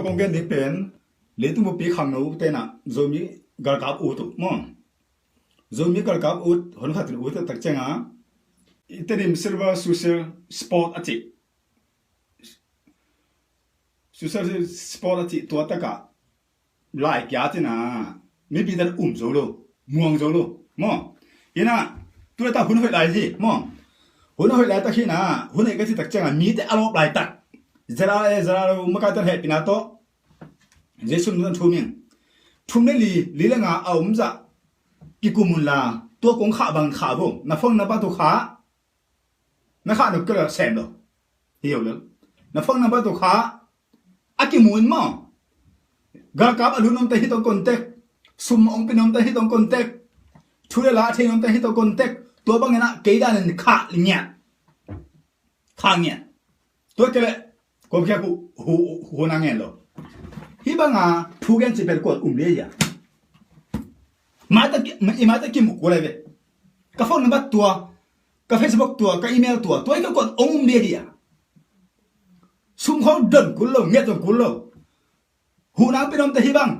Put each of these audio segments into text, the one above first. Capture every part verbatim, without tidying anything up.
Kong gen ding pen, leitung bupi khangno tenah Zomi galkap ut uh maw. Zomi galkap ut, hun khat in ut uh tak ciangah, i Tedim Silver Social Sport a cih. Social Sport a cih tua takah lai kia cina, mipi tan um zo lo, muang zo lo maw. Ina, tu le ta hun hoih lai hi maw. Hun hoih lai tak hi na, hun hoih ka ci tak ciangah mite a lawp lai tak. Zera e, zera lo, makaih tan hehpihna tawh Jesu min tawh thum ing. Thum le li, li le nga a om zah kikum un la, tua kong khah bang khah vo. Na phone number tu khah, na khah nop kei le sem lo. Hi lo le. Na phone number tu khah, a kimu in maw. Galkap a lut nuamte hi tawh contact. Sum ong pia nuamte hi tawh contact. Thu le la a thei nuamte hi tawh contact. Tua bangin ah kei danin khah ngiat. Khah ngiat. Tua kei le, kua kia hu, hu, hu na ngen lo. Hih banga thu gen cih pen kuan um le hia. Mai ta ki, i mai ta kimu kul lai ve. Ka phone number tua, ka Facebook tua, ka email tua, tua i ka kuan ong um le hia. Sum khong don kul lo, nget don kul lo. Hu nang pia nuamte hi bang.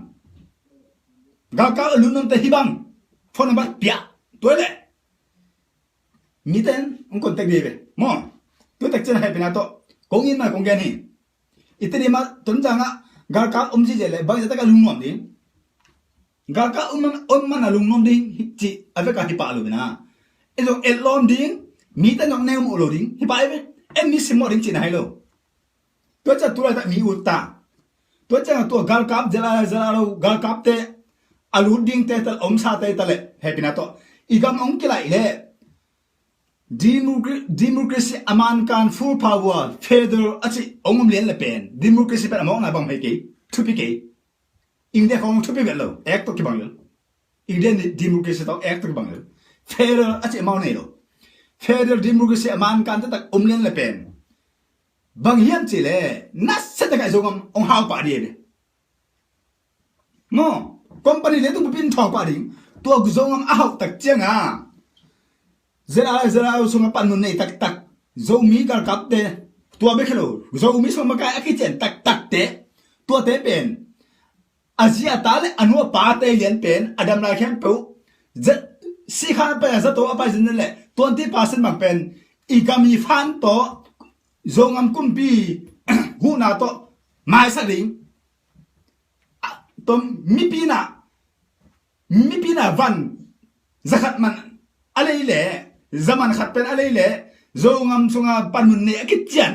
Galkap a lut nuamte hi bang. Phone number pia. Tua le. Miten ong contact dih ve maw. Tu tek cian hehpihna tawh kong in ma kong gen hi. I Tedim ah Tonzang ah galkap om zihziah le bangzah tak a lungnuam ding. Galkap om man, om man a lungnuam ding cih a vek a hi pah lo bina. I zong etlawm ding, mite zong neu mawh lo ding hi pah hi ve. En mi sim mawh ding cihna hi lo. Tua ciang tu laitak mi ut ta. Tua ciang tua galkap zela zela lo galkapte a lut dingte ta, omsate ta le hehpihna tawh i gam ong kilaih le democra-, democracy a mankan full power federal a cih ong om lian le pen democracy pen a mawkna bang mei kei, thupi kei. India khong thupi vet lo, ek tawh kibang lo. India ni democracy tawh ek tawh kibang lo. Federal a cih amau nei lo. Federal democracy a mankan taktak om lian le pen bang hiam cih le nasia takah Zongam ong hau pah dih ve. Maw, company le tung pupin thawng pah ding. Tua Zongam a hauh tak cianga zela zela sungah panmun nei taktak Zomi galkapte, tua bek hi lo, Zomi sungah makai a kician taktakte, tuate pen a zi a ta le a nu a pate lian pen a dam lai khempeuh, sikhan a pai a zato a pai zin le twenty percent bang pen i gam i phan tawh Zongam kumpi huhna tawh maisak ding. Tom mipi na, mipi na van zakhat man a lei le, zaman khat pen a lei le, Zongam sunga panmun nei a kician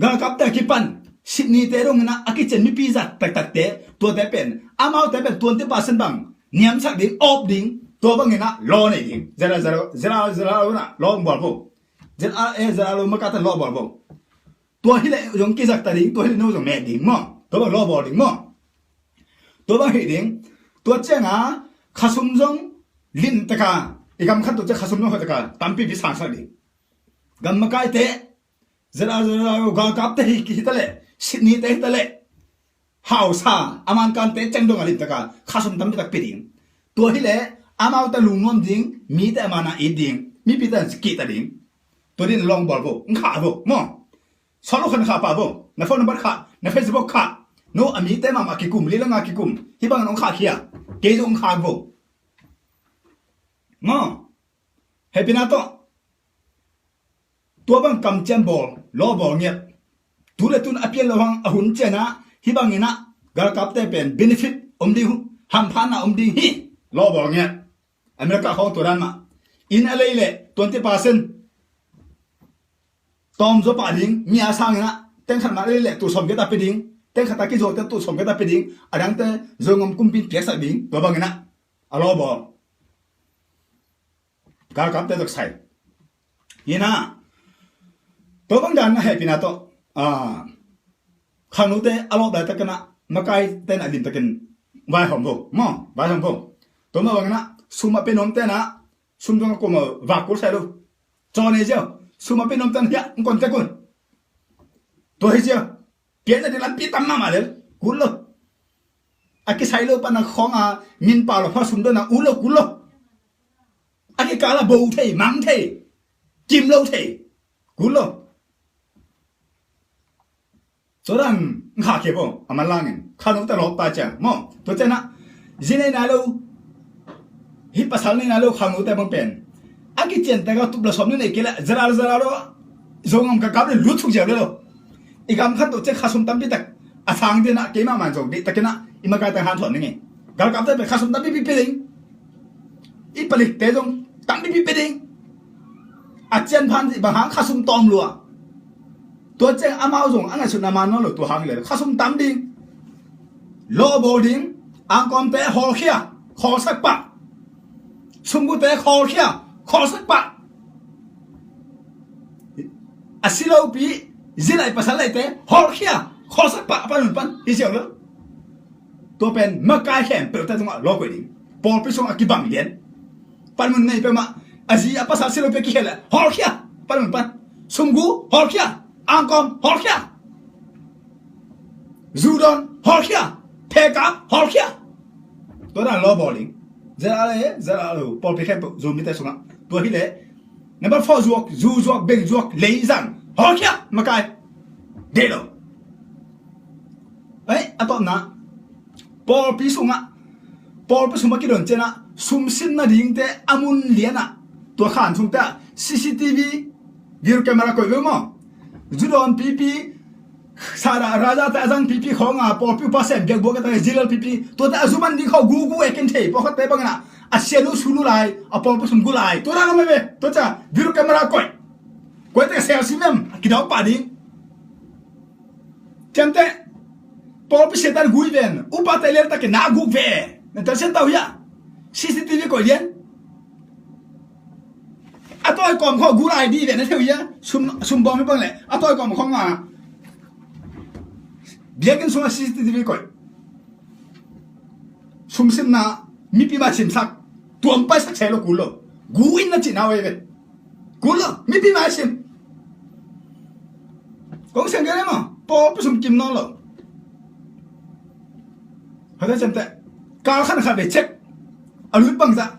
galkapte a kipan Sydney te dongin a kician mipi zat taktakte, tuate pen amaute pen twenty percent bang niamsak ding, awp ding, tua bangin a law nei ding. Zela zela zela zela una law bual bo. Zela e zela lo makata law bual bo. Tua hileh zong kizak ta ding, tua hileh no zong met ding maw. Tua bang law bawl ding maw. Tua bang hih ding. Tua cianga khasum zong limtaka i gam khat tua ciang khasum zong hoihtaka tampipi sangsak ding. Gam makaite zela zela galkapte hi, hi taleh, Sydney te hi taleh, hausa a mankante ceng dong a limtaka khasum tampi takpi ding. Tua hileh amaute lungnuam ding, mite a mana it ding, mipite an kihta ding. Tua din long bawl vo, ng kha vo maw. Solo khan kha pa vo, na phone number kha, na Facebook kha. No a mite mahmah kikum, lilanga kikum, hih bangin ong kha khia. Kei zong ong kha vo maw. Hehpihna tawh tua bang kamciam bawl, law bawl ngiat. Tu le tun a pian lo hang a hun cianah hih banginah galkapte pen benefit om ding, hamphatna om ding hi. Law bawl ngiat. America khawng tua dan mah. Inn a lei leh twenty percent tawm zaw pah ding, mi a sanginah tengkhat mah a lei leh tul sawmgiat a pia ding, tengkhat a kizuakte tul sawmgiat a pia ding, a dangte Zongam kumpin piaksak ding, tua banginah a law bawl. Galkapte tawh kisai. Ina tua bang dan a hehpihna tawh khangnote a lawp laitakinah makaite na limtakin vaihawm vo maw, vaihawm vo. Tua mah banginah sum a pia nuamte na sum zong a kuama vak kul sai lo. Caw nei ziau, sum a pia nuamte na hiah ng kontek un. Tua hi ziau. Piakna ding lampi tam mahmah lel kul lo. A kisai lo pana khawnga min pau lo pha sum dona u lo kul lo. A kikala bo thei, mang thei, kim lo thei kul lo. Tua dan kha khe bo a manlangin kha note lawp ta ciang maw. Tua cianah zi nei nai lo, hih pasal nei nai lo kha note bang pen a kician tak a tup la sawm ni nei kei leh zaral zaral lo zong am ka kap le lut suk ziau le lo. I gam khat tawh ciang khasum tampi tak a sang dinah keimah man zong dih takinah i makai tang hanthawn ning i galkapte pen khasum tampipi pe ding. I palikte zong tampipi pe ding. A cian phan i bang hang khasum tawm lua. Tua ciang amau zong a ngaihsutna man nawn lo tua hang le khasum tam ding. Lawbawl ding. Angkawmte hawlkhia khawlsak pah. Sumgute hawlkhia khawlsak pah. A si lopi zi lai pasal laite hawlkhia khawlsak pah a pan hun pan hi siau lo. Tua pen makai khempeuhte tungah lawkoih ding. Pawlpi sungah kibang lian. Panmun nei peuhmah a zi a pasal si lopi a kikhel leh hawlkhia panmun pan. Sumgu hawlkhia. Angkawm hawlkhia. Zudawn hawlkhia. Phekap hawlkhia. Tua dan lawbawl ding. Zera le zera lo pawlpi khempeuh Zomite sungah tua hileh number four zuak, zu zuak, beng zuak, leizang hawlkhia makai. Deih lo. Ei, a tawpna pawlpi sungah pawlpi sungah kidon cianah sumsin nadingte a mun lianah tua khan sungte ah C C T V video camera koih ve maw. Zudawn pipi Sara raja te a zang pipi khawng a pawlpi upa sem biakbuak a ta zilal pipi tuate a zuman ding khawng gugu e ken thei pawlkhatte bangin a sianu sulu lai a pawlpi sum gu lai tua dan a mai ve tua ca video camera koih. Koite ka sel sim em a kidawk pah ding. Ciamteh pawlpi siatan gui ven upa te lel takin na guk ve na tel sian tau hia. C C T V koih lian. A tawi kawm khawng gu lai dih ve na theu hia. Sum bawm hi bang leh a tawi kawm khawng a biakinn sungah C C T V koih. Sumsimna mipi mah simsak tuam paisak se lo kul lo. Gu in na cihna uh ei ve. Kul lo mipi mah sim. Kong siang kene maw pawlpi sum kim nawn lo. Hata ciamteh kal khan khat ve check a lut bangzah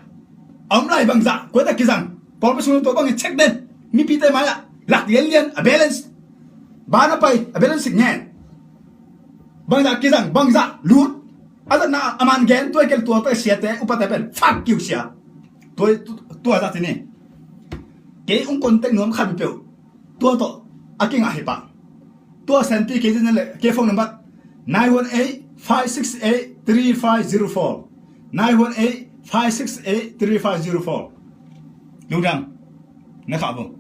a om lai bangzah kuaita kizang pawlpi sum tua bangin check den mipite mai-ah lak lianlian a balance. Bana pai a balance ngen bangzah kizang bangzah lut. A zatna a man gen tua i kel tua tua i siate upate pen fak kiu sia. Tua tua zah tini kei ung contact nuam khat mi peuh tua tawh a kingah hi pah. Tua senpi kei zin le kei phone number nine one eight five six eight three five zero four. Nine one eight five six eight three five zero four. Lungdam. Na khah bo.